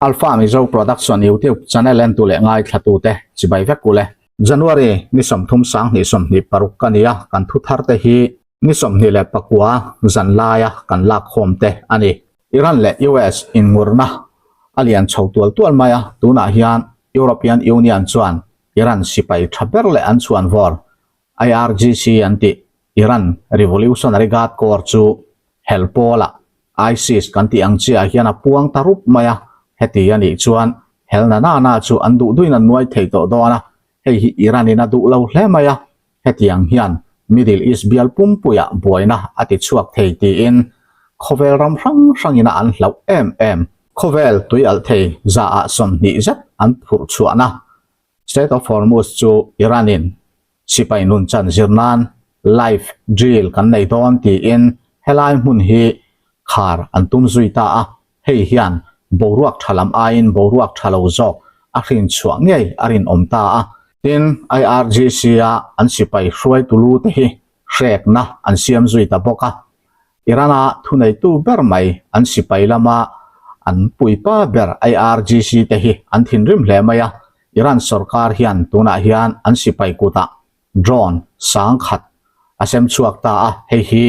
Alpha Mizo Production YouTube channel entu leh ngaithlatute chibai vek ule. January ni 30 sanghnih 26 ka nia kan thu thar te hi ni 29 zan laia kan lak khawm te a ni. Iran leh US inngurna a lian chho tual tual mai a, tunah hian European Union chuan Iran sipai tha ber leh an chhuan vawr IRGC an tih Iran Revolutionary Guard Corps chu hel pawlah ISIS kan tih ang chiah hian a puang ta rup mai a, heti a nih chuan hel na na na chu an duh duhin an nuai thei tawh dawn a, hei hi Iran in a duh lo hle mai a, hetiang hian Middle East bial pumpuiah buaina a ti chhuak thei tiin khawvel ram hrang hrangin a an hlauh em em. Khawvel tui alh thei zaah 20 zet an phurh chhuahna Strait of Hormuz chu Iran in sipai nun chan zir nan live drill kan nei dawn tiin helai hmun hi khar an tum zui ta a, hei hian boruak tha lam aiin boruak tha lo zawk a hrin chhuah ngei a rinawm ta a. Tin, IRGC a an sipai hruaitu lu te hi hrekna an siam zui ta bawk a, Iran-a thuneitu ber mai an sipai lama an puipa ber IRGC te hi an thinrim hle mai a, Iran sorkar hian tunah hian an sipai kutah drone sangkhat a sem chhuak ta a, hei hi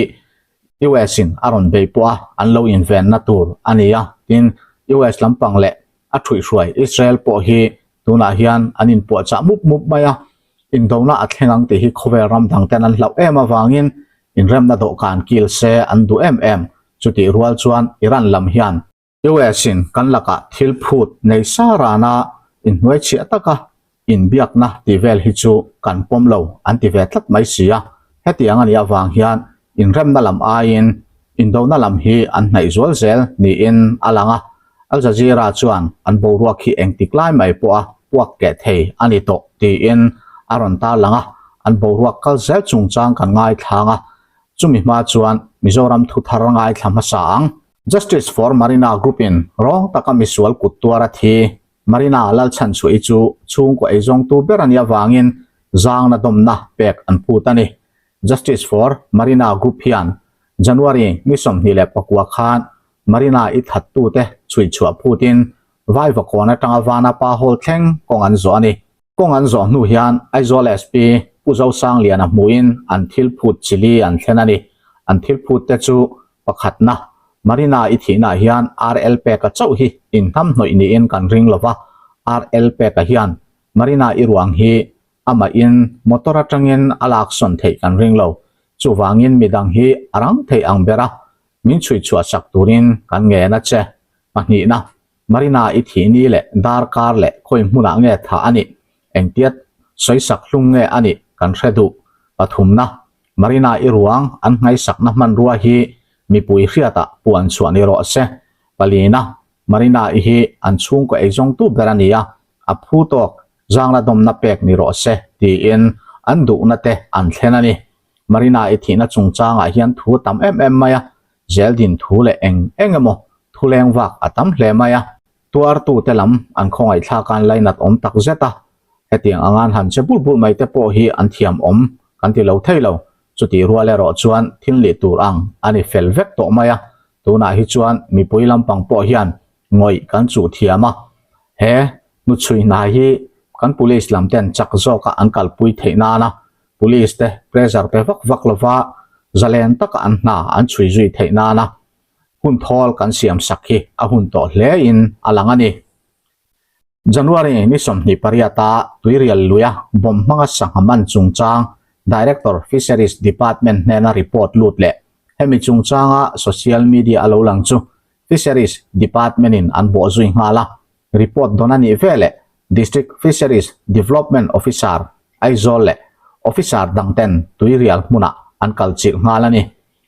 US in a rawn bei pawh a an lo invenna tur a ni a, tin US lampang leh a thuihhruai Israel pawh hi tunah hian an inpuahchah mup mup mai a, indona a thleng ang tih hi khawvel ram dang ten an hlauh em avangin inremna dawhkan kil se an duh em em, chutih rual chuan Iran lam hian US in kan lakah thil phut nei sa rana inhnuaichhiah taka inbiakna tih vel hi chu kan pawm lo an ti ve tlat mai si a, hetiang a nih avang hian inremna lam aiin indona lam hi an hnaih zual zel niin a lang a, Al Jazeera chuan an boruak hi engtik lai mai pawha puak keh thei a ni tawh tiin a rawn tarlang a, an boruak kal zel chungchang kan ngaithlang a, chumi hma chuan Mizoram thuthar ngaithla hmasa ang. Justice for Marina Group in rawng taka misual kut tuar a thi. Marina Lalchhanchhuahi chu chhungkaw eizawngtu ber a nih avangin zangna dawmna pek an phut a ni. Justice for Marina Group hian January ni 29 khan Marina i thattute chhuichhuah phutin Vaivakawn atanga Vanapa Hall thleng kawng an zawh a ni. Kawng an zawh hnu hian Aizawl SP Pu Zosangliana hmuhin an thil phut chili an thlen a ni. An thil phut te chu pakhatna, Marina i thihnaah hian RL peka chauh hi inhnamhnawih niin kan ring lo va, RL peka hian Marina i ruang hi amahin motor atangin a laksawn theih kan ring lo. Chuvangin midang hi a rang thei ang ber a, min chhuichhuah sak turin kan ngen a che. Pahnihna, Marina i thih ni leh darkar leh khawi hmunah nge thah a nih? Engtiat sawisak hlum nge a nih kan hre duh. Pathumna, Marina i ruang an nghaisakna hmanrua hi mipui hriatah puan chhuah ni rawh se. Palina, Marina i hi an chhungkaw eizawngtu ber a ni a, a phu tawk zangna dawmna pek ni rawh se tiin an duhna te an thlen a ni. Marina i thihna chungchangah hian thu a tam em em mai a, zeldin thu leh eng eng emaw thu leng vak a tam hle mai a. Tuartute lam an khawngaihthlak a an lainat awm tak zet a, hetiang anga an han che bulh bulh mai te pawh hi an thiam awm kan ti lo thei lo. Chutih rual erawh chuan thil nih tur ang a ni fel vek tawh mai a, tunah hi chuan mipui lampang pawh hian ngawih kan chuh thiam a, he hnuchhui hna hi kan police lam ten chak zawka an kalpui theih nana police te pressure pe vak vak lova zalen taka an hna an chhui zui theih nana hun thawl kan siam sak hi a hun tawh hle in a lang a ni. January ni 28 a Tuirial luia bomb hmanga sangha man chungchang Director Fisheries Department hnena report lut leh hemi chungchanga social media a lo lang chu Fisheries Department in an bawh zui nghal a, report dawn a nih veleh District Fisheries Development Officer Aizawl leh Officer dang ten Tuirial hmunah an kal chilh nghal a ni.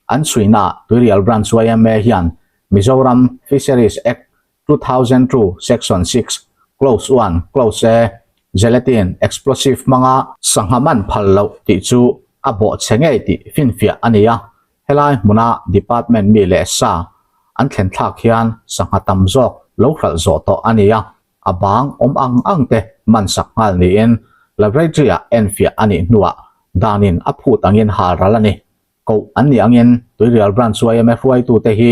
An chhuina Tuirial Branch yma hian Mizoram Fisheries Act 2002 Section 6 Clause 1 Clause A Gelatin Explosive hmanga sangha man phal loh tih chu a bawhchhe ngei tih finfiah a ni a, helai hmuna department mi leh sa an thlen thlak hian sangha tam zawk lo hralh zawh tawh a ni a, a bang awm ang ang te man sak nghal niin laboratory ah enfiah a nih hnuah danin a phut angin hal ral a ni. Koh an nih angin Tuirial Branch yma hruaitute hi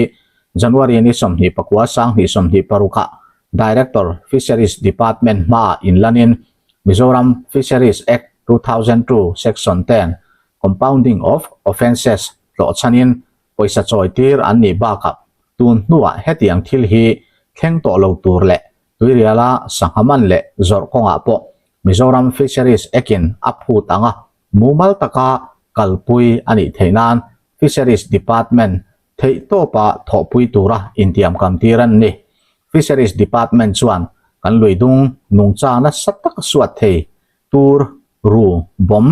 January ni 29 sang hnih 26 ah. Director, Fisheries Department hmaah inlanin Mizoram Fisheries Act 2002 Section 10, Compounding of Offences tlawhchhanin pawisa chawi tir an nih bakah tun hnuah hetiang thil hi thleng tawh lo tur leh tuiriala sangha man leh zawrh kawngah pawh Mizoram Fisheries Act-in a phut anga mumal taka kalpui a nih theih nan Fisheries Department theihtawpa thawhpui tura intiamkam tir an ni. Fisheries Department chuan kan luidung nungcha nasa taka suat thei tur, ru, bawm,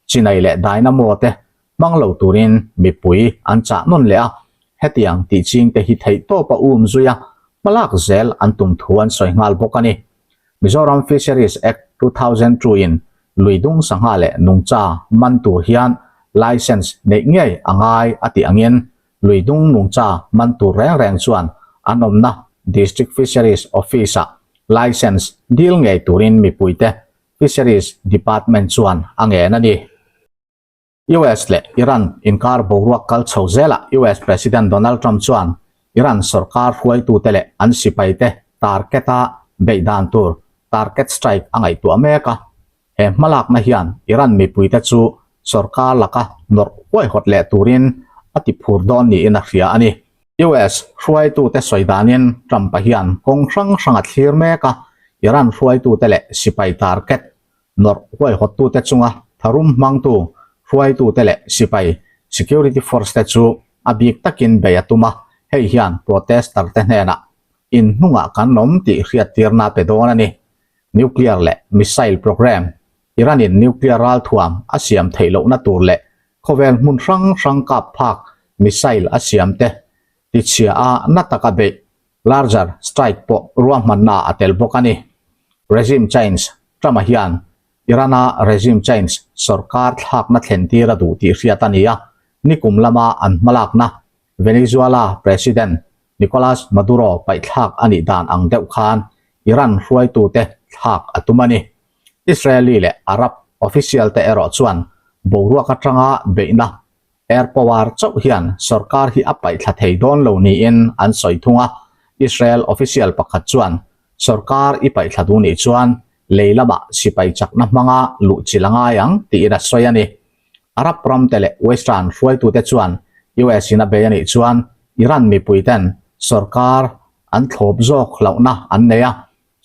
chinai leh dynamo te hmang lo turin mipui an chah nawn leh a, hetiang tih ching te hi theihtawpa um zui a, hmalak zel an tum thu an sawi nghal bawk a ni. Mizoram Fisheries Act 2002 in lui dung sangha leh nungcha man tur hian licence neih ngei a ngai a tih angin lui dung nungcha man tur reng reng chuan an awmna District Fisheries Office-ah licence dil ngei turin mipuite Fisheries Department chuan a ngen a ni. US leh Iran inkar boruak kal chho zelah US President Donald Trump chuan Iran sorkar hruaitute leh an sipaite target-a beih dan tur target strike a ngaihtuah mek a. He hmalakna hian Iran mipuite chu sorkar laka nawrh huaihawt leh turin a ti phur dawn niin a hria a ni. US hruaitute sawi danin Trump-a hian kawng hrang hrang a thlir mek a, Iran hruaitute leh sipai target Nawrh huaihawttute chunga tharum hmangtu hruaitute leh sipai, security force, te chu a bik takin bei a tum a, hei hian protester te hnenah in hnungah kan awm tih hriattirna a pe dawn a ni. Nuclear leh missile programme, Iran in nuclear ralthuam a siam theih lohna tur leh khawvel hmun hrang hrang kap phak missile a siam te tichhia a na taka beih Larger strike pawh ruahmanna a tel bawk a ni. Regime change, Trump-a hian Iran-a regime change sorkar thlakna thlen tir a duh tih hriat a ni a, nikum lama an hmalakna Venezuela President Nicolas Maduro paihthlak a nih dan ang deuh khan Iran hruaitute thlak a tum a ni. Israeli leh Arab official-te erawh chuan boruak atanga beihna Air power chauh hian sorkar hi a paihthla thei dawn lo niin an sawi thung a, Israel official pakhat chuan sorkar i paihthla duh nih chuan lei lamah sipai chakna hmanga luh chilh a ngai ang tiin a sawi a ni. Arab ramte leh Western hruaitute chuan US in a bei a nih chuan Iran mipuiten sorkar an thlawp zawk hlauhna an nei a,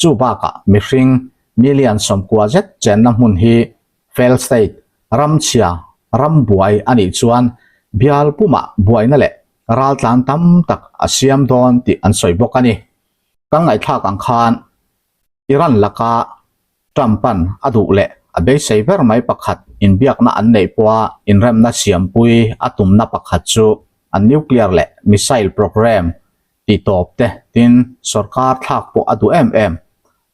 chu bakah mihring million 90 zet chenna hmun hi Failed state, ram chhia, ram buai a nih chuan bial pumah buaina leh raltlan tam tak a siam dawn tih an sawi bawk a ni. Kan ngaihthlak ang khan Iran laka Trump-a'n a duh leh a beisei ber mai pakhat inbiakna an neih pawha inremna siampui a tumna pakhat chu an nuclear leh missile programme ti tawp te tin sorkar thlak pawh a duh em em.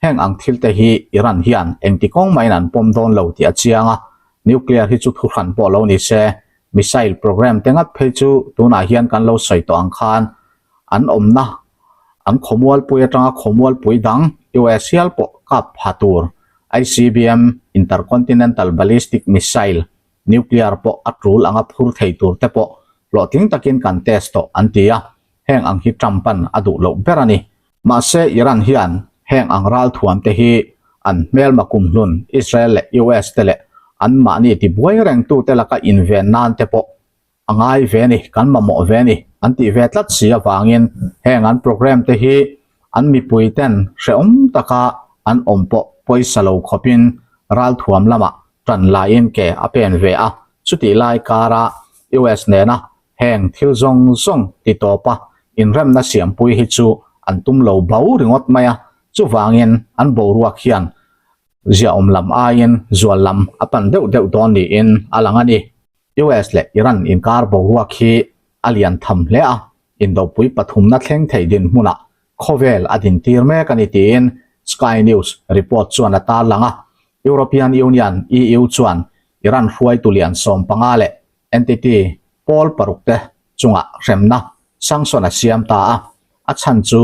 Heng ang thil te hi Iran hian engti kawng mahin an pawm dawn lo tih a chiang a, nuclear hi chu thuhran pawh lo ni se, missile program te ngat phei chu tunah hian kan lo sawi tawh ang khan an awmna an khawmualpui atanga khawmualpui dang US hial pawh kap pha tur ICBM, Intercontinental Ballistic Missile, Nuclear pawh a tul anga phur thei tur te pawh hlawhtling takin kan test tawh an ti a, heng ang hi Trump-a'n a duh loh ber a ni. Mahse Iran hian heng ang ralthuam te hi an hmelma kumhlun Israel leh US te leh anmahni tibuai rengtute laka inven nan te pawh a ngai ve ni, kan mamawh ve ni an tih ve tlat si avangin heng an program te hi an mipui ten hrehawm taka an awm pawh pawisa lo khawpin ralthuam lamah tan laiin ke a pen ve a, chutih lai kara US nena heng thil zawng zawng ti tawpa inremna siampui hi chu an tum lo bo ringawt mai a, chuvangin an boruak hian ziaawm lam aiin zual lam a pan deuh deuh dawn niin a lang a ni. US leh Iran inkar boruak hi a lian tham hle a, indopui pathumna thleng thei dinhmunah khawvel a dintir mek a ni tiin Sky News report chuan a tarlang a. European Union, EU, chuan Iran hruaitu lian 15 leh entity pawl paruk te chungah hremna sanction a siam ta a, a chhan chu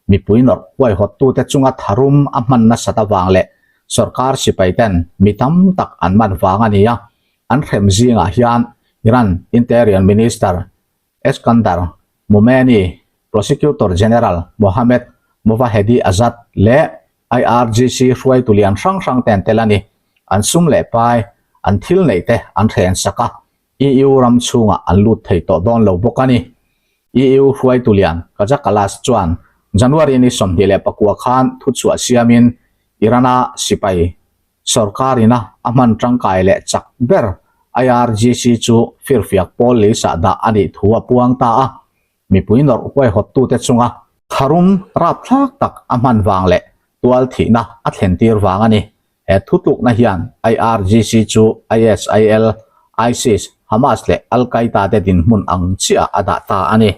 mipui nawrh huaihawttute chunga tharum a hman nasat avang leh sorkar sipaiten mi tam tak an man vang a ni a. An hrem zingah hian Iran Interior Minister Eskandar Momeni, Prosecutor General Mohammed Movahedi Azad leh IRGC hruaitu lian hrang hrang te an tel a ni. An sum leh pai, an thil neih te an hren sak a, EU ram chhungah an lut thei tawh dawn lo bawk a ni. EU hruaitu lian Kaja Kallas chuan January ni 29 khan thuchhuah siamin Iran-a sipai sorkarina a hman tangkai leh chak ber IRGC chu firfiak pawl leisah dah a nih thu a puang ta a. Mipui nawrh huaihawttute chunga tharum rapthlak tak a hman vang leh tual thihna a thlentir vang a ni. He thutlukna hian IRGC chu ISIL, ISIS, Hamas leh Al-Qaeda te dinhmun ang chiah a dah ta a ni.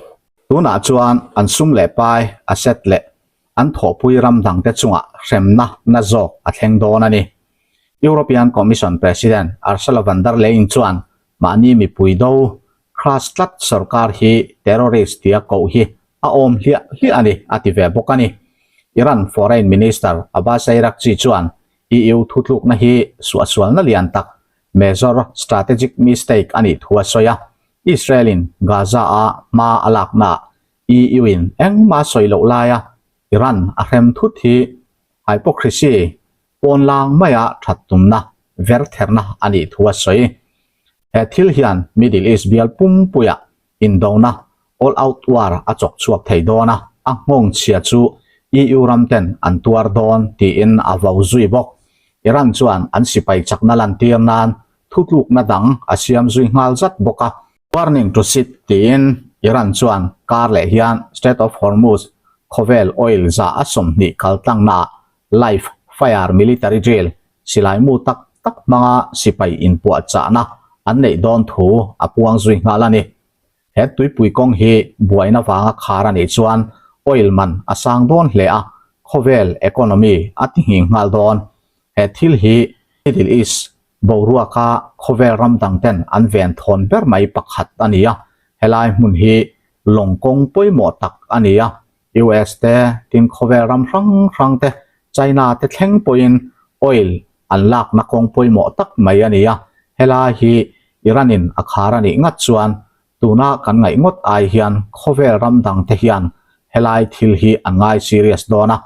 Tunah chuan an sum leh pai, asset leh an thawhpui ram dangte chungah hremna na zawk a thleng dawn a ni. European Commission President Ursula von der Leyen chuan mahni mipui do crash tlat sorkar hi terrorist tia koh hi a awm hliah hliah a ni a ti ve bawk a ni. Iran Foreign Minister Abbas Araghchi chuan EU thutlukna hi suahsualna lian tak, major strategic mistake a nih thu a sawi a. Israel-in Gaza-a hma a laknaah EU-in engmah sawi loh laia Iran a hrem thut hi hypocrisy pawnlang maia that tumna vertherna a nih thu a sawi. He thil hian Middle East bial pumpuiah indona, all out war, a chawk chhuak thei dawn a, a nghawng chhia chu EU ram ten an tuar dawn tiin a vo zui bawk. Iran chuan an sipai chakna lantir nan thutlukna dang a siam zui nghal zat bawk a. Warning to sit tiin Iran chuan kar leh hian Strait of Hormuz khawvel oil za a 20 kaltlangnaah live fire military drill silai mu tak tak hmanga sipai inpuahchahna an neih dawn thu a puang zui nghal a ni. He tuipui kawng hi buaina vanga khar a nih chuan oil man a sang dawn hle a, khawvel economy a ti nghing nghal dawn. He thil hi Middle East boruaka khawvel ram dang ten an ven thawn ber mai pakhat a ni a, helai hmun hi lawng kawng pawimawh tak a ni a, US te, tin khawvel ram hrang hrang te, China te thleng pawhin oil an lakna kawng pawimawh tak mai a ni a, helai hi Iran in a khar a nih ngat chuan tuna kan ngaih ngawt ai hian khawvel ram dang te hian helai thil hi an ngai serious dawn a,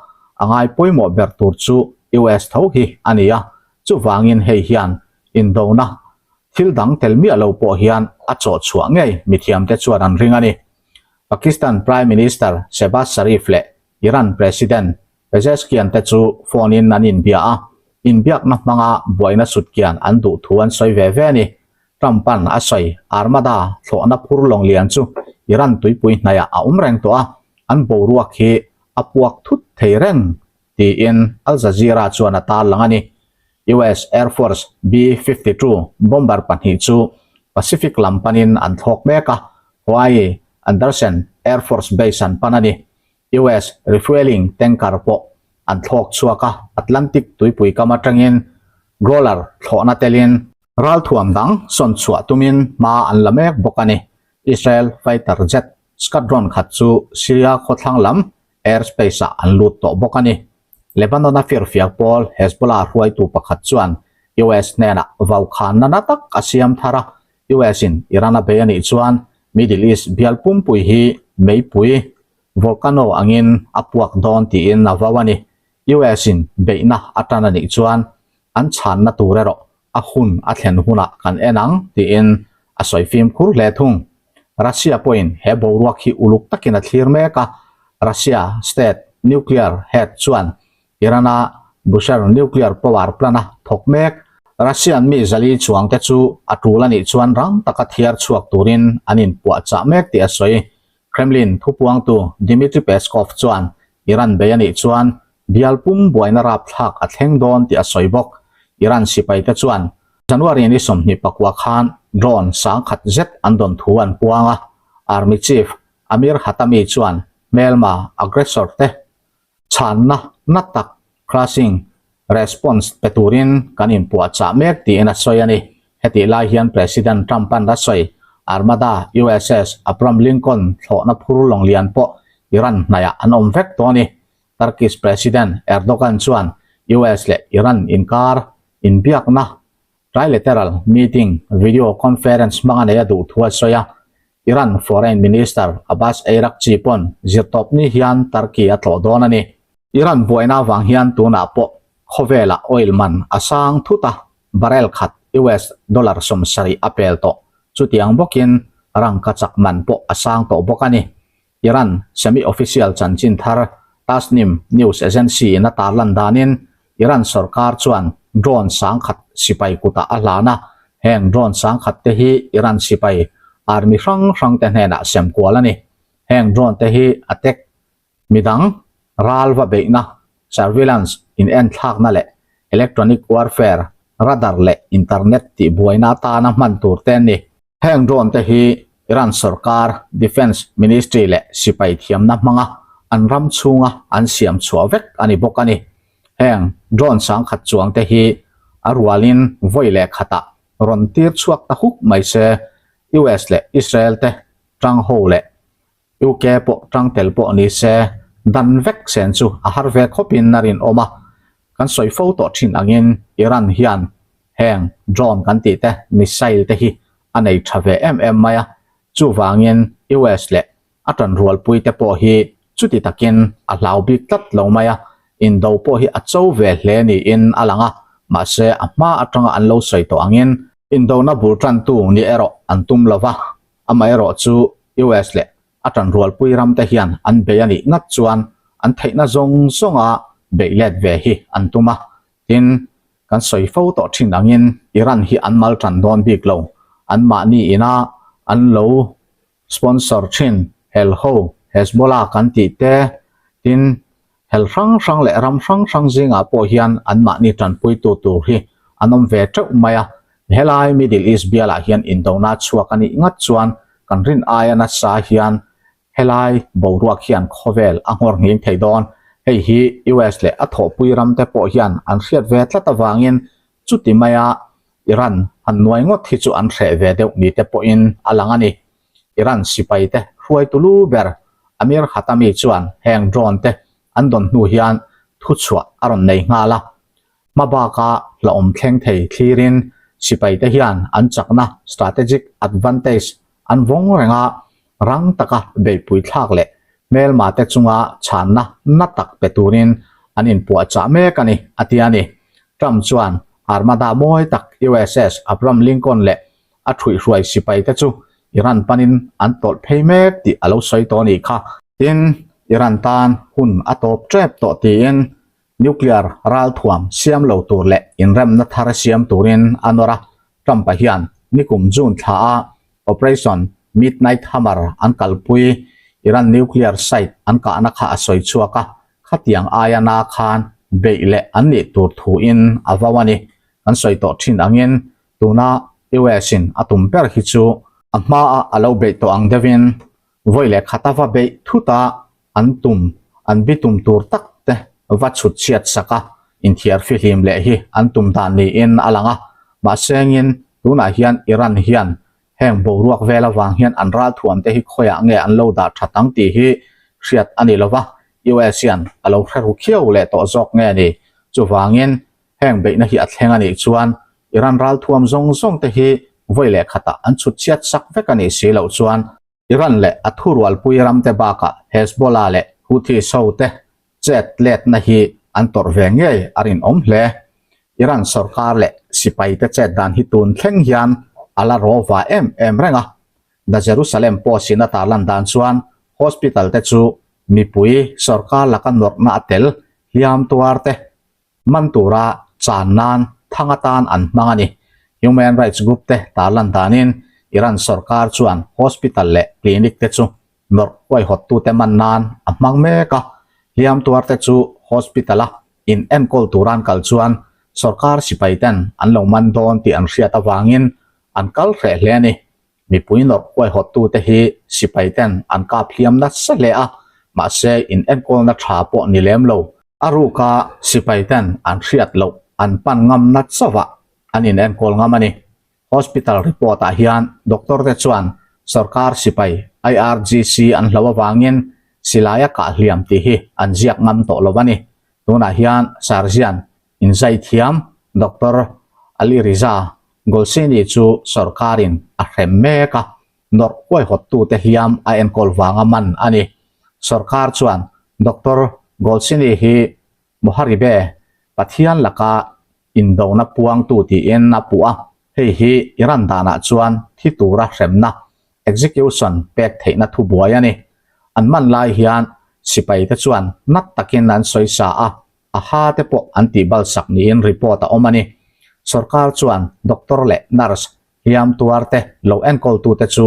a ngai pawimawh ber tur chu US tho hi a ni a, chuvangin hei hian indona thil dang tel miah lo pawh hian a chawh chhuah ngei mithiam te chuan an ring a ni. Pakistan Prime Minister Shehbaz Sharif leh Iran President Pezeshkian te chu phone in an inbia a, inbiakna hmanga buaina sutkian an duh thu an sawi ve ve a ni. Trump-a'n a sawi Armada thlawhna phur lawng lian chu Iran tuipui hnaiah a awm reng tawh a, an boruak hi a puak thut thei reng tiin Al Jazeera chuan a tarlang a ni. US Air Force B-52 bomber pahnih chu Pacific lam panin an thlawk mek a, Hawaii Andersen Air Force Base an pan a ni. US refueling tanker pawh an thlawk chhuak a, Atlantic tuipui kam atangin Growler thlawhna telin ralthuam dang sawn chhuah tumin hma an la mek bawk a ni. Israel fighter jet squadron khat chu Syria khawthlang lam airspace-ah an lut tawh bawk a ni. Lebanon-a firfiak pawl Hezbollah hruaitu pakhat chuan US hnenah vaukhanna na tak a siam thar a, US-in Iran a bei a nih chuan Middle East bial pumpui hi meipui, volcano, angin a puak dawn tiin a vau a ni. US-in beihna a tan a nih chuan an chhanna tur erawh a hun a thlen hunah kan en ang tiin a sawi fimkhur hle thung. Russia pawhin he boruak hi uluk takin a thlir mek a, Russia state nuclear head chuan Iran-a Bushehr nuclear power plant-a thawk mek Russian mi zali chuangte chu a tul a nih chuan rang taka thiar chhuak turin an inpuahchah mek tih a sawi. Kremlin thupuangtu Dmitry Peskov chuan Iran bei a nih chuan bial pum buaina rapthlak a thleng dawn tih a sawi bawk. Iran sipaite chuan January ni 29 khan drone 10,000 zet an dawn thu an puang a, Army Chief Amir Hatami chuan hmelma aggressor te Chhanna na tak, crushing response, pe turin kan inpuahchah mek tiin a sawi a ni. Hetih lai hian President Trump-a'n a sawi, Armada USS Abraham Lincoln thlawhna phur lawng lian pawh Iran hnaihah an awm vek tawh a ni. Turkish President Erdogan chuan US leh Iran inkar inbiakna trilateral meeting video conference hmanga nei a duh thu a sawi a. Iran Foreign Minister Abbas Araghchi pawn zirtawpni hian Turkey a tlawh dawn a ni. Iran buaina avang hian tunah pawh khawvelah oil man a sang thut a, barrel khat US dollar 70 a pel tawh. Chutiang bawkin rangkachak man pawh a sang tawh bawk a ni. Iran semi-official chanchin thar Tasnim news agency in a tarlan danin Iran sorkar chuan drone sangkhat sipai kutah a hlan a, heng drone sangkhat te hi Iran sipai army hrang hrang te hnenah sem kual a ni. Heng drone te hi attack midang ral va beihna, surveillance inenthlakna leh electronic warfare, radar leh internet tihbuaina atana hman tur te an ni. Heng drone te hi Iran sorkar Defence Ministry leh sipai thiamna hmanga an ram chhunga an siam chhuah vek a ni bawk a ni. Heng drone sangkhat chuang te hi a rualin vawi leh khatah rawn tir chhuak ta huk mai se, US leh Israel te tang ho leh UK pawh tang tel pawh ni se dan vek sen chu a har ve khawpin a rinawm a. Kan sawi fo tawh thin angin Iran hian heng drone kan tih te, missile te hi a nei tha ve em em mai a, chuvangin US leh a tanrualpui te pawh hi chuti takin a hlau bik tlat lo mai a, indo pawh hi a cho ve hle niin a lang a, mahse a hma atanga an lo sawi tawh angin indona bul tantu ni erawh an tum lo va, amaherawhchu US leh a tanrualpui ram te hian an bei a nih ngat chuan an theihna zawng zawnga beih let ve hi an tum a, tin kan sawi fo tawh thin angin Iran hi an mal tan dawn bik lo, anmahni ina an lo sponsor thin hel ho Hezbollah kan tih te, tin hel hrang hrang leh ram hrang hrang zingah pawh hian anmahni tanpuitu tur hi an awm ve teuh mai a, helai Middle East bialah hian indona chhuak a nih ngat chuan kan rin aia nasa hian Helai boruak hian khawvel a nghawr nghing thei dawn. Hei hi US leh a thawhpui ramte pawh hian an hriat ve tlat avangin chuti maia Iran han nuai ngawt hi chu an hreh ve deuh ni te pawhin a lang a ni. Iran sipaite hruaitu lu ber Amir Khatami chuan heng drone te an dawn hnu hian thuchhuah a rawn nei nghal a. Hma baka hlauhawm thleng thei thlirin sipaite hian an chakna strategic advantage an vawng reng a, rang taka beihpui thlak leh hmelma te chunga chhanna na tak pe turin an inpuahchah mek a ni, a ti a ni. Trump chuan Armada mawi tak USS Abraham Lincoln leh a ṭhuihhruai sipai te chu Iran panin an tawlh phei mek tih a lo sawi tawh a nih kha. Tin, Iran tan hun a tawp ṭep tawh tiin Nuclear ralthuam siam lo tur leh inremna thar siam turin a nawr a, Trump-a hian nikum June thla a Operation Midnight Hammer an kalpui Iran nuclear site an kahna kha a sawi chhuak a, khatiang aia na khan beih leh an nih tur thuin a vau a ni. Kan sawi tawh thin angin tuna US-in a tum ber hi chu a hmaa a lo beih tawh ang deuhin vawi leh khata va beih thut a, an tum, an bitum tur tak te va chhut chhiat sak a, inthiar fihlim leh hi an tum dan niin a lang a. Mahsengin tunah hian Iran hian heng boruak vel avang hian an ralthuam te hi khawiah nge an lo dah that ang tih hi hriat a ni lova, US hian a lo hre ru khiau leh tawh zawk nge ni? Chuvangin heng beihna hi a thleng a nih chuan Iran ralthuam zawng zawng te hi vawi leh khatah an chhut chhiat sak vek a nih si loh chuan Iran leh a thurualpui ramte bakah Hezbollah leh Houthis hote chet letna hi an tawrh ve ngei a rinawm hle. Iran sorkar leh sipaite chet dan hi tun thleng hian a la rawva em em reng a. The Jerusalem Post-in a tarlan dan chuan hospital te chu mipui sorkar laka nawrhna a tel hliam tuar te man tura chan nan thang atan an hmang a ni. Human rights group te tarlan danin Iran sorkar chuan hospital leh clinic te chu nawrh huaihawttute man nan a hmang mek a, hliam tuar te chu hospital a in enkawl tura an kal chuan sorkar sipai ten an lo man dawn tih an hriat avangin an kal hreh hle a ni. Mipui nawrh huaihawttute hi sipai ten an kap hliam nasa hle a, mahse in enkawlna tha pawh ni lem lo. A ruka sipai ten an hriat loh an pan ngamna chauhah an in enkawl ngam a ni. Hospital report ah hian doctor te chuan sorkar sipai IRGC an hlo avangin silai a kah hliam tih hi an ziak ngam tawh lo a ni. Tunah hian Sarzian inzai thiam Doctor Ali Riza Golsini chu sorkarin a hrem mek a. Nawrh huaihawttute hliam a enkawl vanga man a ni. Sorkar chuan Doctor Golsini hi Muharibe, Pathian laka indona puangtu tiin a puh a, hei hi Iran danah chuan thi tura hremna, execution, pek theihna thubuai a ni. An man lai hian sipaite chuan nat takin an sawi sa a, a ha te pawh an tihbalsak niin report a awm a ni. Sorkar chuan doctor leh nurse hliam tuarte lo enkawltute chu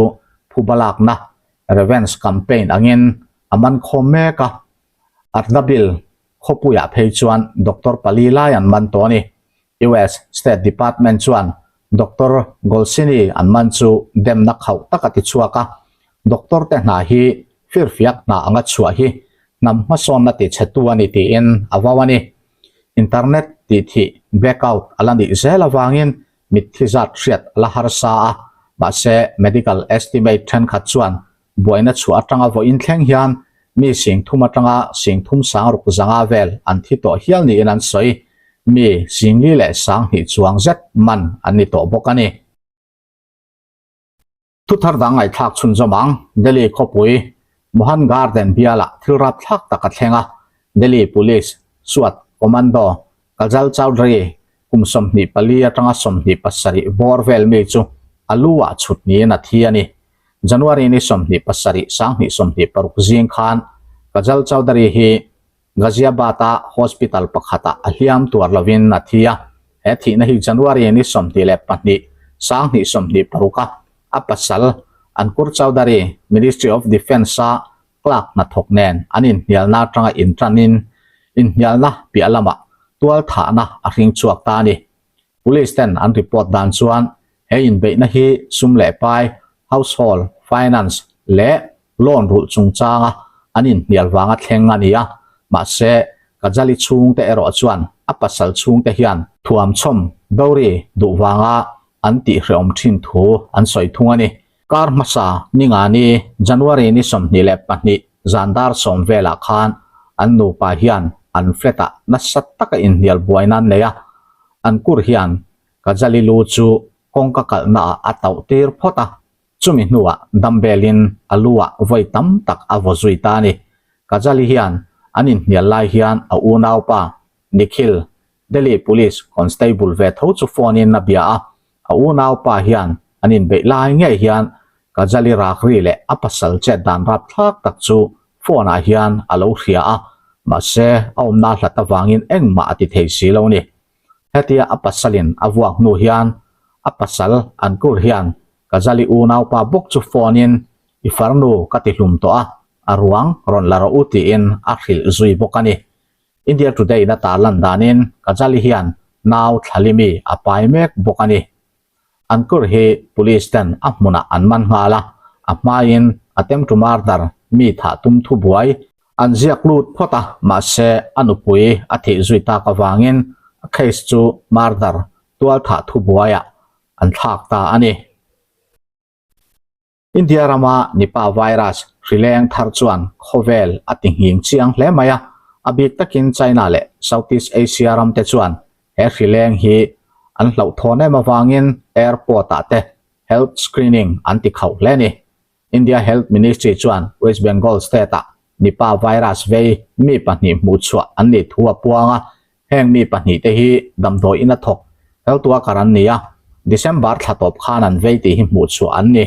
phubalakna, revenge campaign, angin a man khawm mek a. Ardabil khawpuiah phei chuan doctor pali lai an man tawh a ni. US State Department chuan Doctor Golsini an man chu demna khauh tak a ti chhuak a, doctor te hna hi firfiak hna anga chhuah hi hnam hmasawnna ti chhetu a ni tiin a vau a ni. Internet tih thih, blackout, a la nih zel avangin mitthi zat hriat a la harsa a, mahse medical estimate thenkhat chuan Buaina chhuah atanga vawiin thleng hian mi singthum atanga singthum sangruk zanga vel an thi tawh hial niin an sawi. Mi singli leh sanghnih chuang zet man an ni tawh bawk a ni. Thuthar dang ngaihthlak chhunzawm ang, Delhi khawpui Mohan Garden bialah thil rapthlak tak a thleng a, Delhi Police, SWAT, Commando, Kajal Chowdhury kum 24 atanga 27 bawr vel mi chu a lu ah chhut niin a thi a ni. January ni 27 2026 zing khan Kajal Chowdhury hi Ghaziabad-a hospital pakhatah a hliam tuar lovin a thi a. He thihna hi January ni 22 2026 a a pasal Ankur Chowdhury Ministry of Defence-a clerk hnathawk nen an inhnialna atanga intanin inhnialna piah lamah tualthahna a hring chhuak ta a ni. Police ten an report dan chuan he inbeihna hi sum leh pai, household finance leh loan rulh chungchanga an inhnial vanga thleng a ni a, mahse Kajali chhungte erawh chuan a pasal chhungte hian thuamchhawm dowry duh vanga an tihhrehawm thin thu an sawi thung a ni. Kar hmasa Ningani, January ni 22 zan dar sawm velah khan an nupa hian an flat-ah nasa taka inhnial buaina an nei a, an kur hian Kajali lu chu kawngka kalhnaah a tauh tir phawt a, chumi hnuah dumbbell-in a lu-ah vawi tam tak a vaw zui ta a ni. Kajali hian an inhnial lai hian a unaupa Nikhil, Delhi Police Constable ve tho chu phone-in a bia a, A unaupa hian an inbeih lai ngei hian Kajali Rakri leh a pasal chet dan rapthlak tak chu phone ah hian a lo hria a, mahse a awmna hlat avangin engmah a ti thei si lo ni. Hetia a pasalin a vuak hnu hian a pasal Ankur hian Kajali unaupa bawk chu phone in i farnu ka ti hlum tawh a, a ruang rawn la rawh u tiin a hrilh zui bawk a ni. India Today na tarlan danin Kajali hian nau thlalimi a pai mek bawk a ni. Ankur hi police ten a hmunah an man nghal a, a hmain attempt to murder mi thah tum thu buai an ziak lut phawt a, mahse a nupui a thih zui tak avangin a case chu murder tual thah thu buaiah an thlak ta a ni. India rama Nipah virus hrileng thar chuan khawvel a ti nghing chiang hle mai a, a bik takin China leh Southeast Asia ram te chuan he hrileng hi an hlauhthawn em avangin airport ah te health screening an ti khauh hle a ni. India Health Ministry chuan West Bengal state ah Nipah virus vei mi pahnih hmuhchhuah an nih thu a puang a, Heng mi pahnihte hi damdawi in a thawk health worker an ni a, December thla tawp khan an vei tih hi hmuh chhuah an ni.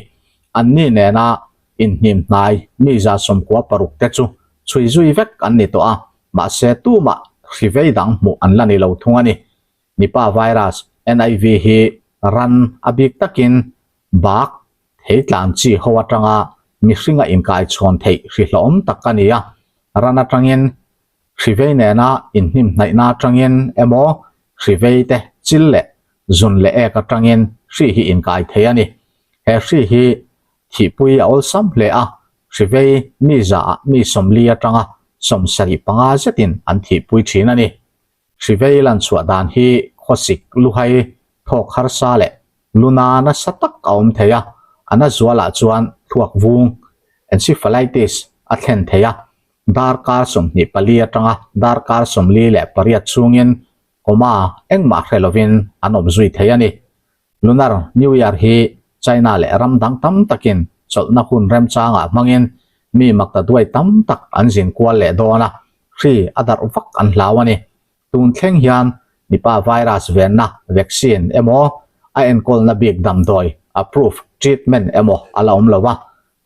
Anni nena inhnim hnai mi 96 te chu chhui zui vek an ni tawh a, mahse tumah hri vei dang hmuh an la ni lo thung a ni. Nipah virus, NIV, hi ran a bik takin bak thei tlan chi ho atanga mihringa inkaichhawn theih hri hlawm tak a ni a, ran atangin Hrivei nena inhnim hnaihna atangin emaw hrivei te chil leh zun leh ek atangin hri hi inkai thei a ni. He hri hi thihpui a awlsam hle a, hrivei mi zaah mi 40 atanga 75 zetin an thihpui thin a ni. Hrivei lan chhuah dan hi khawsik, luhai, thawk harsa leh luna nasa tak a awm thei a, a na zualah chuan thluak vung, encephalitis, a thlen thei a, Darkar 24 atanga darkar 48 chhungin coma engmah hre lovin an awm zui thei a ni. Lunar New Year hi China leh ram dang tam takin chawlhna hun remchangah hmangin mi makta duai tam tak an zin kual leh dawn a, hri a darh vak an hlau a ni. Tun thleng hian Nipah virus venna vaccine emaw a enkawlna bik damdawi approved treatment emaw a la awm lo a,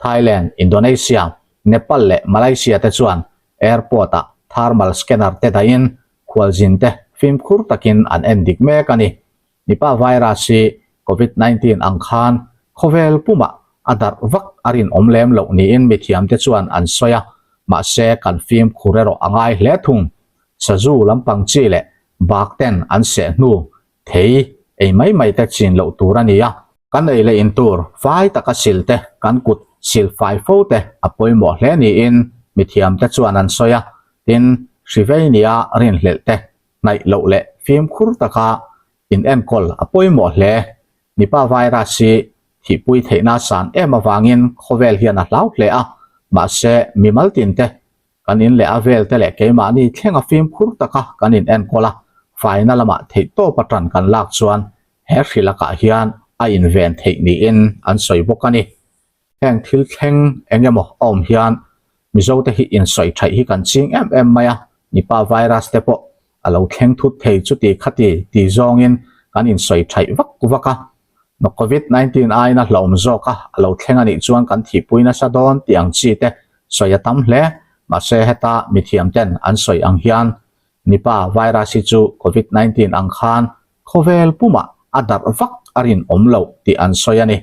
Thailand, Indonesia, Nepal leh Malaysia te chuan airport-ah thermal scanner te dahin khualzin te fimkhur takin an en dik mek a ni. Nipah virus hi Covid 19 ang khan khawvel pumah a darh vak a rinawm lem loh niin mithiamte chuan an sawi a, mahse kan fimkhur erawh a ngai hle thung. Sazu lampang chi leh bak ten an seh hnu thei ei mai mai te chin loh tur a ni a. Kan ei leh in tur fai taka sil te, kan kut sil fai fo te a pawimawh hle niin mithiamte chuan an sawi a, tin, hri vei nia rinhlelh te hnaih loh leh fimkhur taka inenkawl a pawimawh hle. Nipah virus hi thihpui theihna san em avangin khawvel hian a hlau hle a, mahse mimal tinte kan in leh a vel te leh keimahni thlenga fimkhur taka kan inenkawl a, faina lamah theihtawp atan kan lak chuan he hri lakah hian a inven theih niin an sawi bawk a ni. Heng thil thleng eng emaw a awm hian Mizote hi insawi thaih hi kan ching em em mai a, Nipah virus te pawh a lo thleng thut thei chuti khati ti zawngin kan insawi thaih vak vak a. Naw Covid 19 aiin a hlauhawm zawk a, a lo thleng a nih chuan kan thihpui nasa dawn tih ang chi te sawi a tam hle. Mahse heta mithiam ten an sawi ang hian Nipah virus hi chu Covid 19 ang khan Khawvel pumah a darh vak a rinawm loh tih an sawi a ni.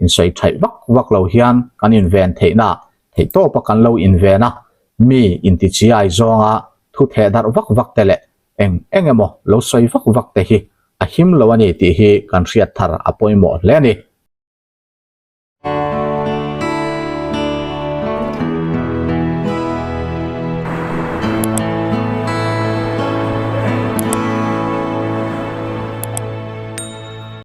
Insawi thaih vak vak lo hian kan inven theihna theihtawpa kan lo inven a, mi intichiai zawnga thu theh darh vak vak te leh eng eng emaw lo sawi vak vak te hi a him lo a ni tih hi kan hriat thar a pawimawh hle a ni.